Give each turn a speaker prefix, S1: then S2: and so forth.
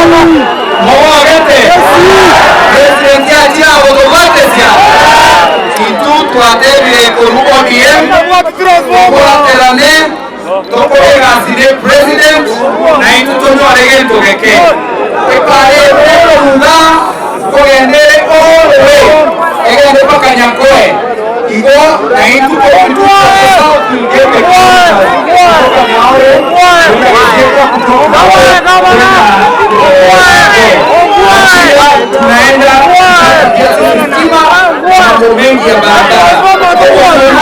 S1: Mogogete? President achire agotobwatesia? Intwe twatebire korwa ODM tobwaterane tokore egasi ne president na intwe tonyore gento geke. Ekare ekoruga nkogenda ere all the way egende mpaka Nyankoe. Igo naintwe tunaenda stima mambo mengi ya barabara.